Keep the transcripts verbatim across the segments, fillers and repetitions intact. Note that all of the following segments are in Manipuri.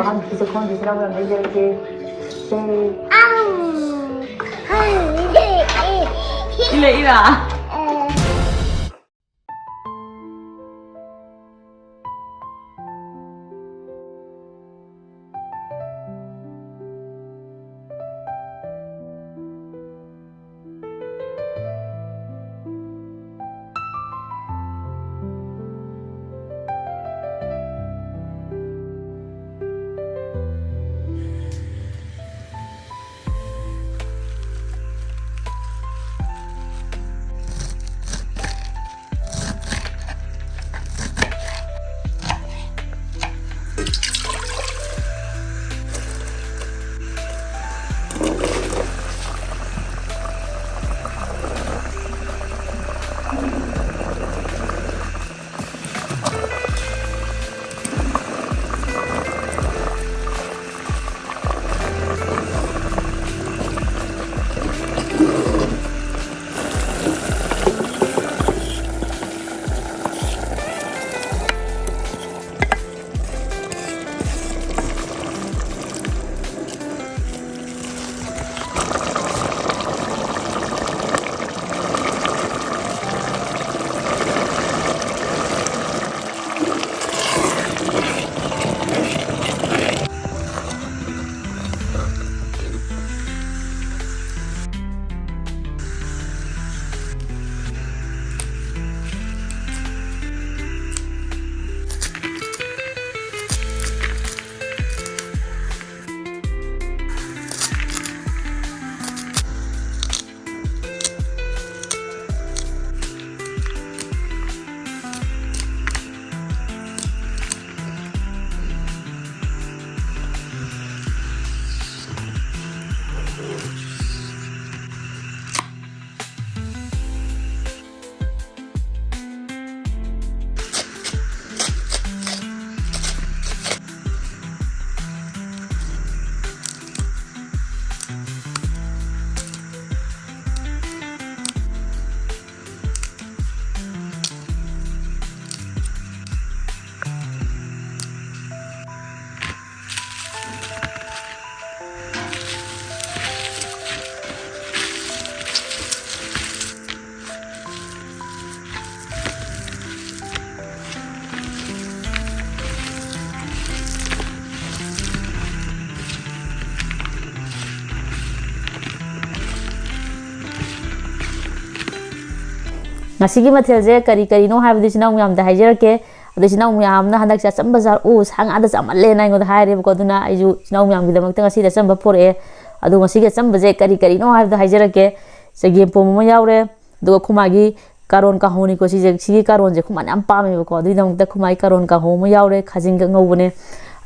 ꯑꯍꯥꯟꯕꯒꯤ ꯆꯦꯛꯀꯣꯟꯁꯤꯁꯨ ꯅꯪꯅ ꯂꯩꯖꯔꯒꯦ꯫ ꯁꯦ꯫ ꯏꯂ ꯏꯔꯥ꯫ ꯉꯁꯤꯒꯤ ꯃꯊꯦꯜꯁꯦ ꯀꯔꯤ ꯀꯔꯤꯅꯣ ꯍꯥꯏꯕꯗꯤ ꯏꯆꯤꯟ ꯏꯅꯥꯎ ꯃꯌꯥꯝꯗ ꯍꯥꯏꯖꯔꯛꯀꯦ꯫ ꯑꯗꯣ ꯏꯆꯤꯟ ꯏꯅꯥꯎ ꯃꯌꯥꯝꯅ ꯍꯟꯗꯛꯁꯦ ꯑꯆꯝꯕ ꯆꯥꯔꯛꯎ, ꯁꯥ ꯉꯥꯗ ꯆꯥꯃꯜꯂꯦꯅ ꯑꯩꯉꯣꯟꯗ ꯍꯥꯏꯔꯦꯕꯀꯣ꯫ ꯑꯗꯨꯅ ꯑꯩꯁꯨ ꯏꯆꯤꯟ ꯏꯅꯥꯎ ꯃꯌꯥꯝꯒꯤꯗꯃꯛꯇ ꯉꯁꯤꯗꯤ ꯑꯆꯝꯕ ꯄꯨꯔꯛꯑꯦ꯫ ꯑꯗꯣ ꯉꯁꯤꯒꯤ ꯑꯆꯝꯕꯁꯦ ꯀꯔꯤ ꯀꯔꯤꯅꯣ ꯍꯥꯏꯕꯗꯣ ꯍꯥꯏꯖꯔꯛꯀꯦ꯫ ꯆꯒꯦꯝꯄꯣꯝ ꯑꯃ ꯌꯥꯎꯔꯦ, ꯑꯗꯨꯒ ꯈꯨꯃꯥꯒꯤ ꯀꯥꯔꯣꯟ ꯀꯥꯡꯍꯧꯅꯤꯀꯣ꯫ ꯁꯤꯁꯦ, ꯁꯤꯒꯤ ꯀꯥꯔꯣꯟꯁꯦ ꯈꯨꯃꯥꯅ ꯌꯥꯝ ꯄꯥꯝꯃꯦꯕꯀꯣ꯫ ꯑꯗꯨꯒꯤꯗꯃꯛꯇ ꯈꯨꯃꯥꯒꯤ ꯀꯥꯔꯣꯟ ꯀꯥꯡꯍꯧ ꯑꯃ ꯌꯥꯎꯔꯦ, ꯈꯥꯖꯤꯡꯒ ꯉꯧꯕꯅꯦ꯫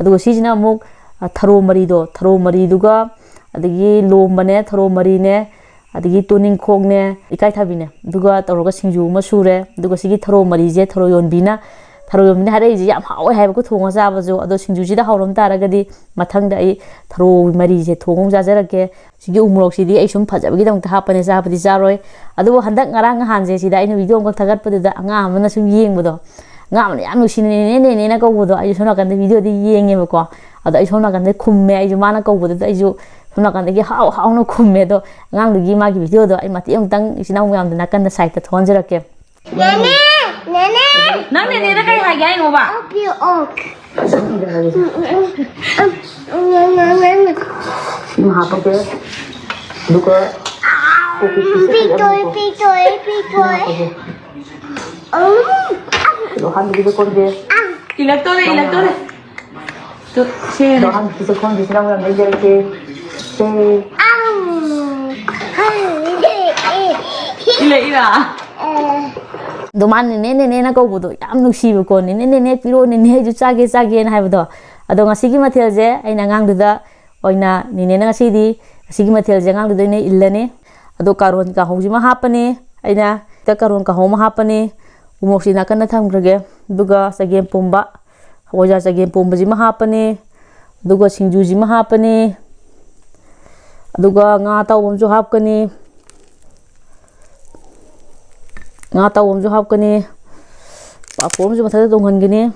ꯑꯗꯨꯒ ꯁꯤꯁꯤꯅ ꯑꯃꯨꯛ, ꯑ, ꯊꯔꯣ ꯃꯔꯤꯗꯣ, ꯊꯔꯣ ꯃꯔꯤꯗꯨꯒ, ꯑꯗꯒꯤ ꯂꯣꯝꯕꯅꯦ, ꯊꯔꯣ ꯃꯔꯤꯅꯦ, ꯑꯗꯒꯤ ꯇꯣꯅꯤꯡꯈꯣꯛꯅꯦ, ꯏꯀꯥꯏꯊꯕꯤꯅꯦ, ꯑꯗꯨꯒ ꯇꯧꯔꯒ ꯁꯤꯡꯖꯨ ꯑꯃ ꯁꯨꯔꯦ꯫ ꯑꯗꯨꯒ ꯁꯤꯒꯤ ꯊꯔꯣ ꯃꯔꯤꯁꯦ ꯊꯔꯣ ꯌꯣꯟꯕꯤꯅ, ꯊꯔꯣ ꯌꯣꯟꯕꯤꯅ ꯍꯥꯏꯔꯛꯏꯁꯦ ꯌꯥꯝ ꯍꯥꯎꯋꯦ ꯍꯥꯏꯕꯀꯣ ꯊꯣꯡꯉ ꯆꯥꯕꯁꯨ꯫ ꯑꯗꯣ ꯁꯤꯡꯖꯨꯁꯤꯗ ꯍꯥꯎꯔꯝ ꯇꯥꯔꯒꯗꯤ ꯃꯊꯪꯗ ꯑꯩ ꯊꯔꯣ ꯃꯔꯤꯁꯦ ꯊꯣꯡꯉ ꯑꯃꯨꯛ ꯆꯥꯖꯔꯛꯀꯦ꯫ ꯁꯤꯒꯤ ꯎ ꯃꯣꯔꯣꯛꯁꯤꯗꯤ ꯑꯩ ꯁꯨꯝ ꯐꯖꯕꯒꯤꯗꯃꯛꯇ ꯍꯥꯞꯄꯅꯦ, ꯆꯥꯕꯗꯤ ꯆꯥꯔꯣꯏ꯫ ꯑꯗꯨꯕꯨ ꯍꯟꯗꯛ ꯉꯔꯥꯡ ꯅꯍꯥꯟꯁꯦ ꯁꯤꯗ ꯑꯩꯅ ꯚꯤꯗꯤꯑꯣ ꯑꯃꯈꯛ ꯊꯥꯒꯠꯄꯗꯨꯗ ꯑꯉꯥꯡ ꯑꯃꯅ ꯁꯨꯝ ꯌꯦꯡꯕꯗꯣ, ꯑꯉꯥꯡ ꯑꯃꯅ ꯌꯥꯝ ꯅꯨꯡꯁꯤꯅ "ꯅꯦꯅꯦ, ꯅꯦꯅꯦꯅ" ꯀꯧꯕꯗꯣ, ꯑꯩꯁꯨ ꯁꯣꯝ ꯅꯥꯀꯟꯗ ꯚꯤꯗꯤꯑꯣꯗꯤ ꯌꯦꯡꯉꯦꯕꯀꯣ꯫ ꯑꯗꯣ ꯑꯩ ꯁꯣꯝ ꯅꯥꯀꯟꯗ ꯈꯨꯝꯃꯦ, ꯑꯩꯁꯨ ꯃꯥꯅ ꯀꯧꯕꯗꯨꯗ ꯑꯩꯁꯨ ꯁꯣꯝ ꯅꯥꯀꯟꯗꯒꯤ ꯍꯥꯎ ꯍꯥꯎꯅ ꯈꯨꯝꯃꯦ꯫ ꯑꯗꯣ ꯑꯉꯥꯡꯗꯨꯒꯤ ꯃꯥꯒꯤ ꯚꯤꯗꯤꯑꯣꯗꯣ ꯑꯩ ꯃꯇꯦꯛ ꯑꯃꯇꯪ ꯏꯆꯤꯟ ꯏꯅꯥꯎ ꯃꯌꯥꯝꯗ ꯅꯥꯀꯟꯗ ꯁꯥꯏꯠꯇ ꯊꯣꯛꯍꯟꯖꯔꯛꯀꯦ꯫ ꯅꯦꯅꯦ, ꯅꯦꯅꯦ꯫ ꯅꯪ ꯅꯦꯅꯦꯗ ꯀꯩ ꯍꯥꯏꯒꯦ ꯍꯥꯏꯅꯣꯕ? ꯑꯣꯛ ꯄꯤꯔꯛꯑꯣ꯫ ꯁꯤꯃ ꯍꯥꯞꯄꯛꯀꯦ꯫ ꯑꯗꯨꯒ ꯄꯤꯇꯣꯏ, ꯄꯤꯇꯣꯏ, ꯄꯤꯇꯣꯏ꯫ ꯑꯗꯣ ꯑꯍꯥꯟꯕꯒꯤꯗ ꯀꯣꯟꯒꯦ꯫ ꯏꯜꯂꯛꯇꯣꯔꯦ, ꯏꯜꯂꯛꯇꯣꯔꯦ꯫ ꯇꯨ, ꯁꯦ꯫ ꯑꯗꯣ ꯑꯍꯥꯟꯕꯒꯤꯗ ꯀꯣꯟꯒꯦꯁꯤꯅ ꯑꯃꯨꯛ ꯌꯥꯝ ꯂꯩꯖꯔꯛꯀꯦ꯫ ꯁꯦ꯫ ꯑꯪ꯫ ꯏꯜꯂꯛꯏꯔꯥ? ꯑꯗꯣ ꯃꯥꯅ "ꯅꯦꯅꯦ, ꯅꯦꯅꯦꯅ" ꯀꯧꯕꯗꯣ ꯌꯥꯝ ꯅꯨꯡꯁꯤꯕꯀꯣ꯫ "ꯅꯦꯅꯦ, ꯅꯦꯅꯦ, ꯄꯤꯔꯛꯑꯣ ꯅꯦꯅꯦ, ꯑꯩꯁꯨ ꯆꯥꯒꯦ, ꯆꯥꯒꯦꯅ" ꯍꯥꯏꯕꯗꯣ꯫ ꯑꯗꯣ ꯉꯁꯤꯒꯤ ꯃꯊꯦꯜꯁꯦ ꯑꯩꯅ ꯑꯉꯥꯡꯗꯨꯗ ꯑꯣꯏꯅ, ꯅꯦꯅꯦꯅ ꯉꯁꯤꯗꯤ, ꯉꯁꯤꯒꯤ ꯃꯊꯦꯜꯁꯦ ꯑꯉꯥꯡꯗꯨꯗ ꯑꯣꯏꯅ ꯏꯜꯂꯅꯤ꯫ ꯑꯗꯣ ꯀꯥꯔꯣꯟ ꯀꯥꯡꯍꯧꯁꯤꯃ ꯍꯥꯞꯄꯅꯤ ꯑꯩꯅ, ꯀꯥꯔꯣꯟ ꯀꯥꯡꯍꯧ ꯑꯃ ꯍꯥꯞꯄꯅꯤ꯫ ꯎꯃꯣꯔꯣꯛꯁꯤ ꯅꯥꯀꯟꯗ ꯊꯝꯈ꯭ꯔꯒꯦ꯫ ꯑꯗꯨꯒ ꯆꯒꯦꯝ ꯄꯣꯝꯕ, ꯍꯋꯥꯏꯖꯥꯔ ꯆꯒꯦꯝ ꯄꯣꯝꯕꯁꯤꯃ ꯍꯥꯞꯄꯅꯤ꯫ ꯑꯗꯨꯒ ꯁꯤꯡꯖꯨꯁꯤꯃ ꯍꯥꯞꯄꯅꯤ꯫ ꯑꯗꯨꯒ ꯉꯥ ꯑꯇꯥꯎꯕ ꯑꯃꯁꯨ ꯍꯥꯞꯀꯅꯤ꯫ ꯉꯥ ꯑꯇꯥꯎꯕ ꯑꯃꯁꯨ ꯍꯥꯞꯀꯅꯤ꯫ ꯄꯥꯐꯣꯔ ꯑꯃꯁꯨ ꯃꯊꯛꯇ ꯇꯣꯡꯍꯟꯒꯅꯤ꯫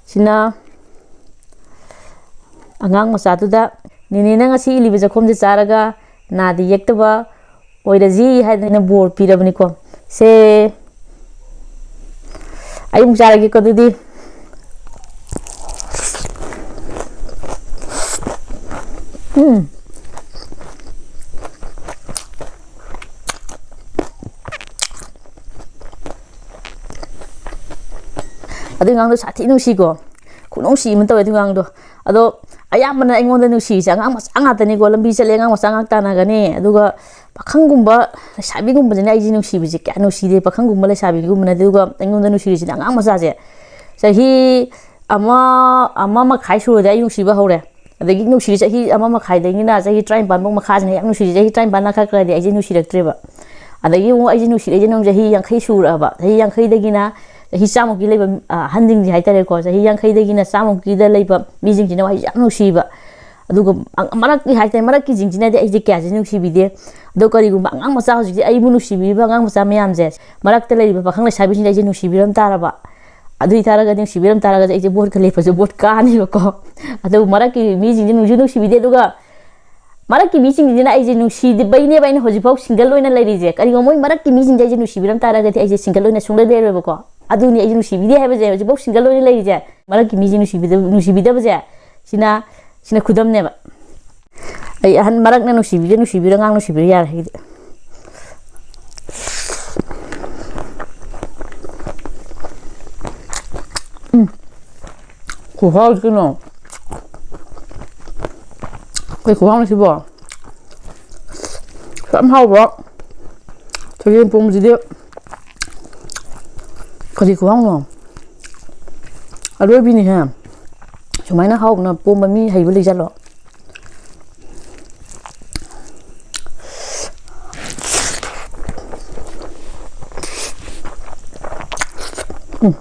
ꯁꯤꯅ ꯑꯉꯥꯡ ꯃꯆꯥꯗꯨꯗ "ꯅꯦꯅꯦꯅ ꯉꯁꯤ ꯏꯜꯂꯤꯕ ꯆꯥꯛꯈꯨꯝꯁꯦ ꯆꯥꯔꯒ ꯅꯥꯗ ꯌꯦꯛꯇꯕ ꯑꯣꯏꯔꯁꯤ" ꯍꯥꯏꯗꯅ ꯑꯩꯅ ꯕꯣꯔ ꯄꯤꯔꯕꯅꯤꯀꯣ꯫ ꯁꯦ, ꯑꯩ ꯑꯃꯨꯛ ꯆꯥꯔꯒꯦꯀꯣ ꯑꯗꯨꯗꯤ꯫ ꯎꯝ꯫ ꯑꯗꯨꯏ ꯑꯉꯥꯡꯗꯣ ꯁꯥꯊꯤ ꯅꯨꯡꯁꯤꯀꯣ, ꯈꯨꯅꯨꯡꯁꯤ ꯑꯃ ꯇꯧꯋꯦ ꯑꯗꯨ ꯑꯉꯥꯡꯗꯣ꯫ ꯑꯗꯣ ꯑꯌꯥꯝꯕꯅ ꯑꯩꯉꯣꯟꯗ ꯅꯨꯡꯁꯤꯔꯤꯁꯦ ꯑꯉꯥꯡ ꯃꯆꯥ ꯉꯥꯛꯇꯅꯤꯀꯣ꯫ ꯂꯝꯕꯤ ꯆꯠꯂꯦ, ꯑꯉꯥꯡ ꯃꯆꯥ ꯉꯥꯛ ꯇꯥꯟꯅꯒꯅꯤ, ꯑꯗꯨꯒ ꯄꯥꯈꯪꯒꯨꯝꯕ, ꯂꯩꯁꯥꯕꯤꯒꯨꯝꯕꯁꯤꯅ ꯑꯩꯁꯦ ꯅꯨꯡꯁꯤꯕꯁꯦ ꯀꯌꯥ ꯅꯨꯡꯁꯤꯗꯦ, ꯄꯥꯈꯪꯒꯨꯝꯕ ꯂꯩꯁꯥꯕꯤꯒꯨꯝꯕꯅ꯫ ꯑꯗꯨꯒ ꯑꯩꯉꯣꯟꯗ ꯅꯨꯡꯁꯤꯔꯤꯁꯤꯅ ꯑꯉꯥꯡ ꯃꯆꯥꯁꯦ꯫ ꯆꯍꯤ ꯑꯃ, ꯑꯃ ꯃꯈꯥꯏ ꯁꯨꯔꯗꯤ ꯑꯩ ꯅꯨꯡꯁꯤꯕ ꯍꯧꯔꯦ꯫ ꯑꯗꯒꯤ ꯅꯨꯡꯁꯤꯔꯤ ꯆꯍꯤ ꯑꯃ ꯃꯈꯥꯏꯗꯒꯤꯅ ꯆꯍꯤ ꯇꯔꯥꯅꯤꯄꯥꯟ ꯐꯥꯎ ꯃꯈꯥꯁꯤꯅ ꯌꯥꯝ ꯅꯨꯡꯁꯤꯔꯤ꯫ ꯆꯍꯤ ꯇꯔꯥꯅꯤꯄꯥꯟ ꯅꯥꯈꯠꯈ꯭ꯔꯗꯤ ꯑꯩꯁꯦ ꯅꯨꯡꯁꯤꯔꯛꯇ꯭ꯔꯦꯕ꯫ ꯑꯗꯒꯤ ꯑꯃꯨꯛ ꯑꯩꯁꯦ ꯅꯨꯡꯁꯤꯔꯛꯏꯁꯦ ꯑꯃꯨꯛ ꯆꯍꯤ ꯌꯥꯡꯈꯩ ꯁꯨꯔꯛꯑꯕ, ꯆꯍꯤ ꯌꯥꯡꯈꯩꯗꯒꯤꯅ ꯆꯍꯤ ꯆꯥꯝꯃꯨꯛꯀꯤ ꯂꯩꯕ, ꯑ, ꯑꯍꯟꯁꯤꯡꯁꯦ ꯍꯥꯏꯇꯥꯔꯦꯀꯣ, ꯆꯍꯤ ꯌꯥꯡꯈꯩꯗꯒꯤꯅ ꯆꯥꯝꯃꯨꯛꯀꯤꯗ ꯂꯩꯕ ꯃꯤꯁꯤꯡꯁꯤꯅ ꯑꯩꯁꯦ ꯌꯥꯝ ꯅꯨꯡꯁꯤꯕ꯫ ꯑꯗꯨꯒ ꯑ-, ꯃꯔꯛꯀꯤ ꯍꯥꯏꯇꯥꯔꯦ, ꯃꯔꯛꯀꯤꯁꯤꯡꯁꯤꯅꯗꯤ ꯑꯩꯁꯦ ꯀꯌꯥꯁꯦ ꯅꯨꯡꯁꯤꯕꯤꯗꯦ꯫ ꯑꯗꯣ ꯀꯔꯤꯒꯨꯝꯕ ꯑꯉꯥꯡ ꯃꯆꯥ ꯍꯧꯖꯤꯛꯇꯤ ꯑꯩꯕꯨ ꯅꯨꯡꯁꯤꯕꯤꯔꯤꯕ ꯑꯉꯥꯡ ꯃꯆꯥ ꯃꯌꯥꯝꯁꯦ, ꯃꯔꯛꯇ ꯂꯩꯔꯤꯕ ꯄꯥꯈꯪ ꯂꯩꯁꯥꯕꯤꯁꯤꯡꯁꯦ ꯑꯩꯁꯦ ꯅꯨꯡꯁꯤꯕꯤꯔꯝ ꯇꯥꯔꯕ, ꯑꯗꯨ ꯑꯣꯏꯇꯥꯔꯒꯗꯤ, ꯅꯨꯡꯁꯤꯕꯤꯔꯝ ꯇꯥꯔꯒꯗꯤ ꯑꯩꯁꯦ ꯚꯣꯠꯀ ꯂꯦꯞꯄꯁꯨ ꯚꯣꯠ ꯀꯥꯅꯤꯕꯀꯣ꯫ ꯑꯗꯨ ꯃꯔꯛꯀꯤ ꯃꯤꯁꯤꯡꯁꯦ ꯅꯨꯡꯁꯨ ꯅꯨꯡꯁꯤꯕꯤꯗꯦ, ꯑꯗꯨꯒ ꯃꯔꯛꯀꯤ ꯃꯤꯁꯤꯡꯁꯤꯅ ꯑꯩꯁꯦ ꯅꯨꯡꯁꯤꯗꯕꯩꯅꯦꯕ ꯑꯩꯅ ꯍꯧꯖꯤꯛꯐꯥꯎ ꯁꯤꯡꯒꯜ ꯑꯣꯏꯅ ꯂꯩꯔꯤꯁꯦ꯫ ꯀꯔꯤꯒꯨꯝꯕ ꯃꯣꯏ ꯃꯔꯛꯀꯤ ꯃꯤꯁꯤꯡꯁꯦ ꯑꯩꯁꯦ ꯅꯨꯡꯁꯤꯕꯤꯔꯝ ꯇꯥꯔꯒꯗꯤ ꯑꯩꯁꯦ ꯁꯤꯡꯒꯜ ꯑꯣꯏꯅ ꯁꯨꯡꯂꯩ ꯂꯩꯔꯣꯏꯕꯀꯣ꯫ ꯑꯗꯨꯅꯤ ꯑꯩꯁꯦ ꯅꯨꯡꯁꯤꯕꯤꯗꯦ ꯍꯥꯏꯕꯁꯦ, ꯍꯧꯖꯤꯛꯐꯥꯎ ꯁꯤꯡꯒꯜ ꯑꯣꯏꯅ ꯂꯩꯔꯤꯁꯦ꯫ ꯃꯔꯛꯀꯤ ꯃꯤꯁꯦ ꯅꯨꯡꯁꯤꯕꯤꯗ-, ꯅꯨꯡꯁꯤꯕꯤꯗꯕꯁꯦ, ꯁꯤꯅ, ꯁꯤꯅ ꯈꯨꯗꯝꯅꯦꯕ꯫ ꯑꯩ ꯑꯍꯟ ꯃꯔꯛꯅ ꯅꯨꯡꯁꯤꯕꯤꯔ, ꯅꯨꯡꯁꯤꯕꯤꯔ, ꯑꯉꯥꯡ ꯅꯨꯡꯁꯤꯕꯤꯔ ꯌꯥꯔꯦ ꯑꯩꯗꯤ꯫ ꯎꯝ꯫ ꯈꯨꯍꯥꯎꯁꯤ ꯀꯩꯅꯣ꯫ ꯀꯩ ꯈꯨꯍꯥꯎꯅꯣ ꯁꯤꯕꯣ? ꯌꯥꯝ ꯍꯥꯎꯕ ꯆꯒꯦꯝ ꯄꯣꯝꯕꯁꯤꯗꯤ ꯀꯔꯤ ꯈꯨꯍꯥꯎꯅꯣ? ꯑꯔꯣꯏꯕꯤꯅꯤꯍꯦ꯫ ꯁꯨꯃꯥꯏꯅ ꯍꯥꯎꯅ ꯄꯣꯝꯕ ꯃꯤ ꯍꯩꯕ ꯂꯩꯖꯥꯠꯂꯣ? ꯎꯝ꯫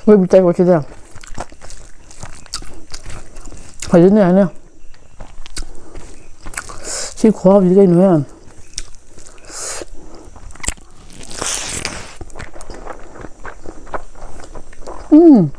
ꯑꯔꯣꯏꯕꯤ ꯇꯥꯏꯀꯣ ꯁꯤꯗꯤ꯫ ꯐꯖꯅ ꯌꯥꯅꯤ꯫ ꯁꯤ ꯈꯨꯍꯥꯎꯁꯤꯗꯤ ꯀꯩꯅꯣꯍꯦ? ꯎꯝ꯫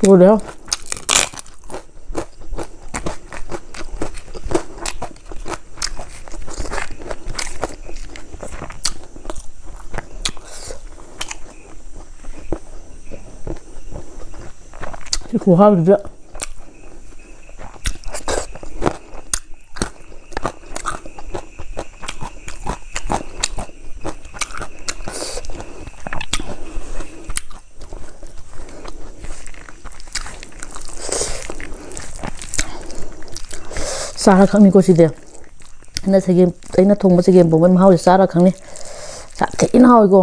ꯎꯔꯦ꯫ ꯁꯤ ꯈꯨꯍꯥꯎꯁꯤꯗ꯫ ꯆꯥꯔ ꯈꯪꯅꯤꯀꯣ ꯁꯤꯗꯤ꯫ ꯑꯩꯅ ꯆꯒꯦꯝ, ꯑꯩꯅ ꯊꯣꯡꯕ ꯆꯒꯦꯝ ꯄꯣꯝꯕꯩ ꯃꯍꯥꯎꯁꯦ ꯆꯥꯔ ꯈꯪꯅꯤ꯫ ꯌꯥꯝ ꯊꯤꯅ ꯍꯥꯎꯋꯤꯀꯣ꯫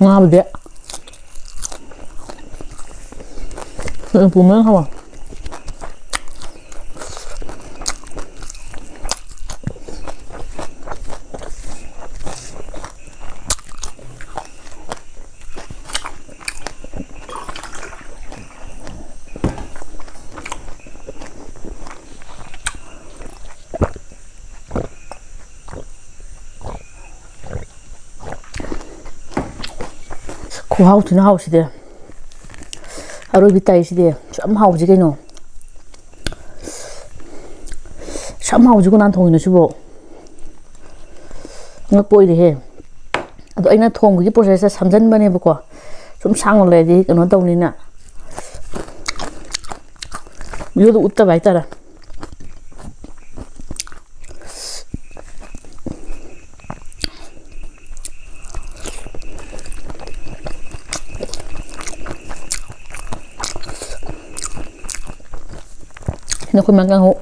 ꯉꯥꯕꯨꯗꯤ ꯎꯝ, ꯄꯨꯃꯦꯟ ꯍꯋꯥꯏ꯫ ꯈꯨꯍꯥꯎ ꯊꯤꯅ ꯍꯥꯎꯁꯤꯗꯤ꯫ ꯑꯔꯣꯏꯕꯤ ꯇꯥꯏꯁꯤꯗꯤ꯫ ꯁꯨꯛ ꯌꯥꯝ ꯍꯥꯎꯕꯁꯤ ꯀꯩꯅꯣ? ꯁꯨꯛ ꯌꯥꯝ ꯍꯥꯎꯕꯁꯤ ꯀꯅꯥꯅ ꯊꯣꯡꯉꯤꯅꯣ ꯁꯤꯕꯣ? ꯉꯛꯄ ꯑꯣꯏꯔꯦꯍꯦ꯫ ꯑꯗꯣ ꯑꯩꯅ ꯊꯣꯡꯕꯒꯤ process ꯁꯦ ꯁꯝꯖꯟꯕꯅꯦꯕꯀꯣ꯫ ꯁꯨꯝ ꯁꯥꯡꯅ ꯂꯩꯔꯗꯤ ꯀꯩꯅꯣ ꯇꯧꯅꯤꯅ꯫ Video ꯗꯣ ꯎꯠꯇꯕ ꯍꯥꯏꯇꯥꯔꯦ꯫ ꯅꯈꯣꯏ ꯃꯥ ꯀꯥꯡꯍꯧ꯫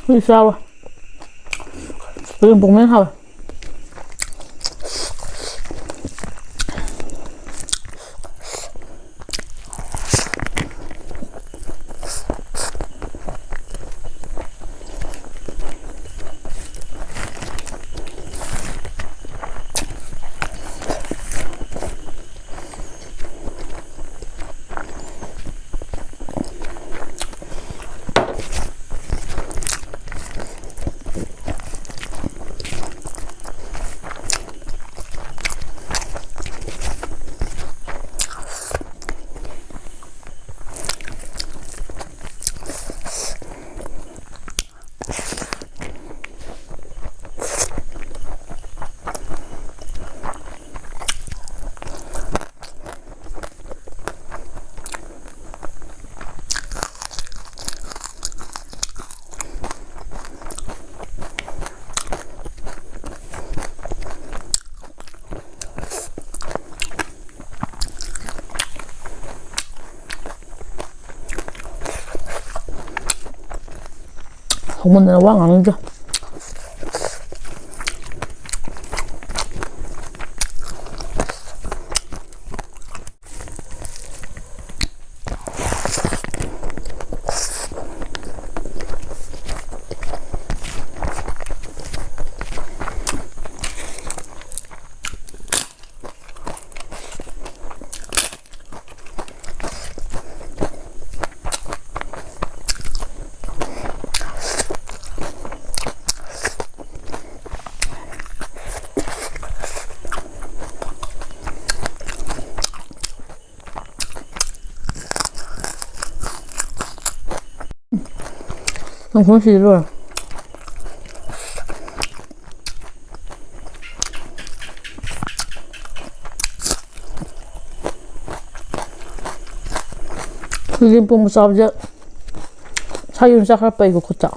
ꯍꯧꯖꯤꯛ ꯆꯥꯕ ꯆꯒꯦꯝ ꯄꯣꯝꯕꯅ ꯍꯥꯎꯋꯦ꯫ ꯍꯧꯃꯟꯗꯅ ꯋꯥ ꯉꯥꯡꯅꯤꯡꯗ꯭ꯔꯦ꯫ ꯀꯥꯡꯁꯣꯏ ꯁꯤꯗ ꯂꯣꯏꯔꯦ꯫ ꯆꯒꯦꯝ ꯄꯣꯝꯕ ꯆꯥꯕꯁꯦ ꯁꯥ ꯌꯣꯟ ꯆꯥ ꯈꯔ ꯄꯩꯀꯣ ꯈꯨꯠꯇ꯫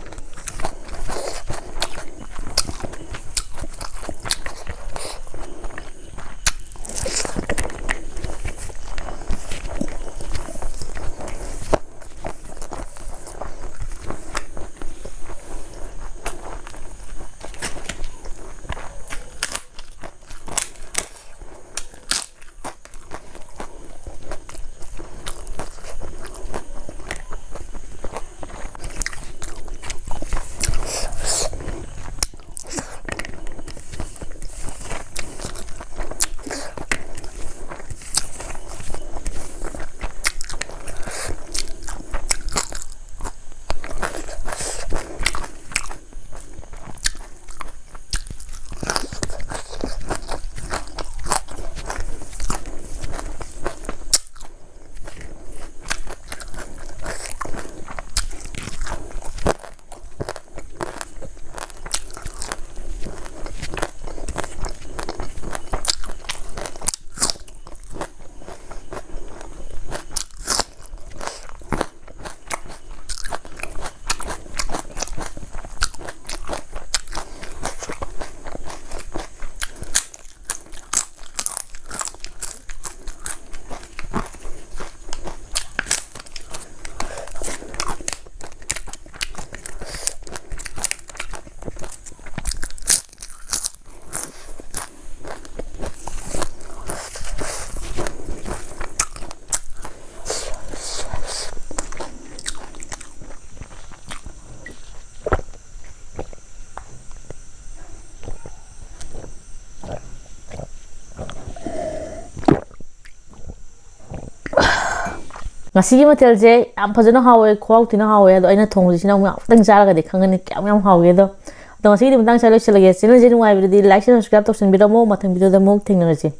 ꯉꯁꯤꯒꯤ ꯃꯊꯦꯜꯁꯦ ꯌꯥꯝ ꯐꯖꯅ ꯍꯥꯎꯋꯦ, ꯈꯨꯍꯥꯎ ꯊꯤꯅ ꯍꯥꯎꯋꯦ꯫ ꯑꯗꯣ ꯑꯩꯅ ꯊꯣꯡꯕꯁꯤꯅ ꯑꯃꯨꯛ ꯉꯥꯛꯇꯪ ꯆꯥꯔꯒꯗꯤ ꯈꯪꯒꯅꯤ ꯀꯌꯥꯝ ꯌꯥꯝ ꯍꯥꯎꯒꯦꯗꯣ꯫ ꯑꯗꯣ ꯉꯁꯤꯒꯤꯗꯤ ꯃꯇꯥꯡ ꯁ꯭ꯋꯥꯏꯗ ꯂꯣꯏꯁꯤꯜꯂꯒꯦ꯫ ꯆꯦꯅꯦꯜꯁꯦ ꯅꯨꯡꯉꯥꯏꯕꯤꯔꯗꯤ ꯂꯥꯏꯛ, ꯁꯕꯁꯀ꯭ꯔꯥꯏꯕ ꯇꯧꯁꯟꯕꯤꯔꯝꯃꯣ꯫ ꯃꯊꯪ ꯚꯤꯗꯤꯑꯣꯗ ꯑꯃꯨꯛ ꯊꯦꯡꯅꯔꯁꯤ꯫